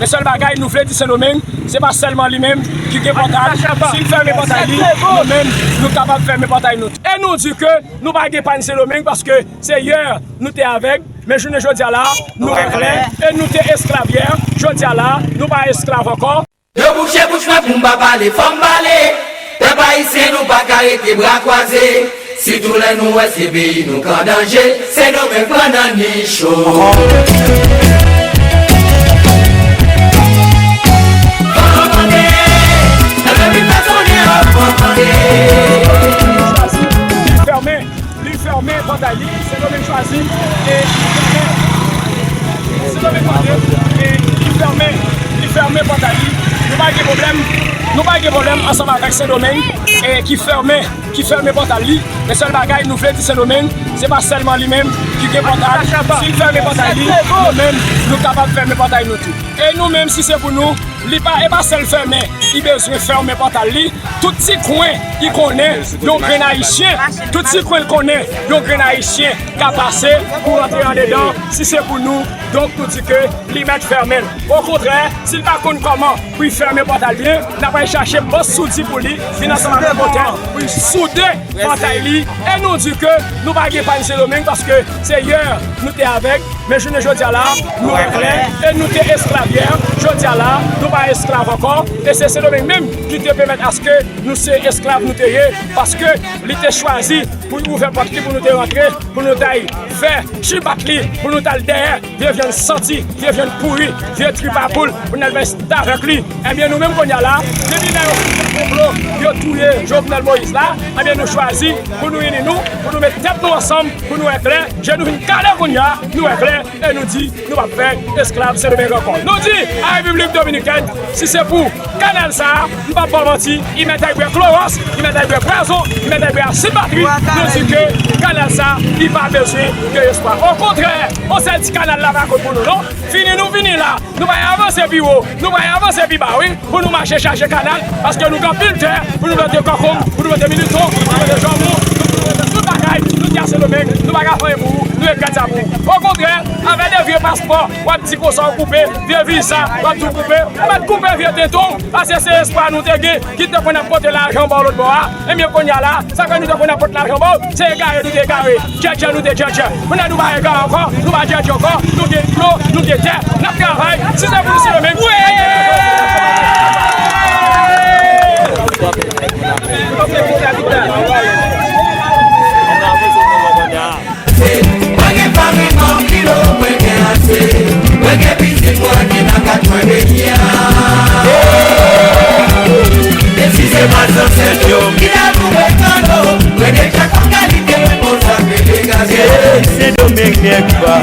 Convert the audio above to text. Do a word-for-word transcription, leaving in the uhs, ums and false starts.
Men sèl bagay nou vle di Sendomeng, se pa sèlman li menm ki gen pòtay. Si l fèmen pòtay li, nou menm, nou kapab fèmen pòtay nou tou. E nou di ke nou pa gen pa n Sendomeng paske se yè nou te avèg, men jounen jodi a la, nou wè klè, e nou te esklav yè, jodi a la, nou pa esklav ankò. Yo bouche bouch mwen pou m pa pale, fò m pale. Pèp ayisyen, nou pa ka rete bra kwaze. Sitou lè nou wè se peyi nou k an danje, Sendomeng pran nan nicho. Fò n tande, nan peyi pèsonè, fò n tande. Li fèmen, li fèmen pòtay li, Sendomeng chwazi, e Sendomeng tande, e li fèmen, li fèmen pòtay li. Nou pa gen pwoblèm, nou pa gen pwoblèm ansanm avèk Sendomeng, e ki fèmen, ki fèmen pòtay li. Men sèl bagay nou vle di Sendomeng, se pa sèlman li menm ki gen pòtay. Si l fèmen pòtay li, nou menm, nou kapab fèmen pòtay nou tou. E nou menm, si se pou nou, li pa, e pa sèl fèmen, li bezwen fèmen pòtay li. Tout ti kwen, li konnen yon grenn ayisyen. Tout ti kwen, l konnen yon grenn ayisyen ka pase pou rantre andedan. Si se pou nou, donk, nou di ke li mèt fèmen l. Okontrè, si l pa konn kòman pou l fèmen pòtay li, n ap al chache bòs soudi pou li, vin ansanm avèk motè, pou l soude pòtay li. E nou di ke nou pa gen pa n Sendomeng paske se yè nou te avèg, men jounen jodi a la, nou wè klè, e nou te esklav yè, jodi a la, nou pa esklav ankò, e se Sendomeng menm ki te pèmèt aske nou se esklav nou te ye, paske li te chwazi pou l ouvè pòt li pou nou te rantre, pou nou t al fè chibat li, pou nou t al dèyè vye vyann santi, vye vyann pouri, vye tripa poul, pou n al fè sta avèk li. Ebyen, nou menm kounye a la, depi lè yo fin fè konplo, yo touye Jovenel Moïse la, ebyen, nou chwazi pou nou ini nou, pou nou met tèt nou ansanm, pou nou wè klè, je nou vin kale kounye a, nou wè klè, e nou di, nou p ap fè esklav Sendomeng ankò. Nou di a Repiblik Dominikèn, si se pou kanal sa a, m p ap ba w manti, li mèt al bwè klowòs, li mèt al bwè pwazon, li mèt al bwè asid batri, nou di ke kanal sa a, li pa bezwen de espwa. Okontrè, yon sèl ti kanal la pa konn pou nou non. Fini nou fini la, nou pral avanse pi wo, nou pral avanse pi ba wi, pou nou mache chache kanal, paske nou gen anpil tè, pou nou plante kòkonm, pou nou plante militon, pou nou plante janbon, pou nou plante tout bagay, nou di a Sendomeng, nou pa ka fè anyen pou ou, nou regrèt sa pou ou. Okontrè, avè de vye paspò, w ap di konsa w koupe, vye viza, w ap di w koupe, ou mèt koupe vye tenten w, paske se espwa nou te gen, ki te konn ap pote lajan ba w lòt bò a, ebyen kounye a la, sa fè nou te konn ap pote lajan ba w, se egare nou te egare, djèdjè nou te djèdjè. Kounye a nou pa egare ankò, nou pa djèdjè ankò, nou gen dlo, nou gen tè, n ap travay, si se pou nou Sendomeng, wi! Mwen gen fanmi m an kilo, mwen gen ase. Mwen gen pitit mwen ki nan kat mwen peyi a. E si se pa zansèt yo ki ta nou mwen kano, mwen gen chak kalite konsa ke degage. Sendomeng nèg pa.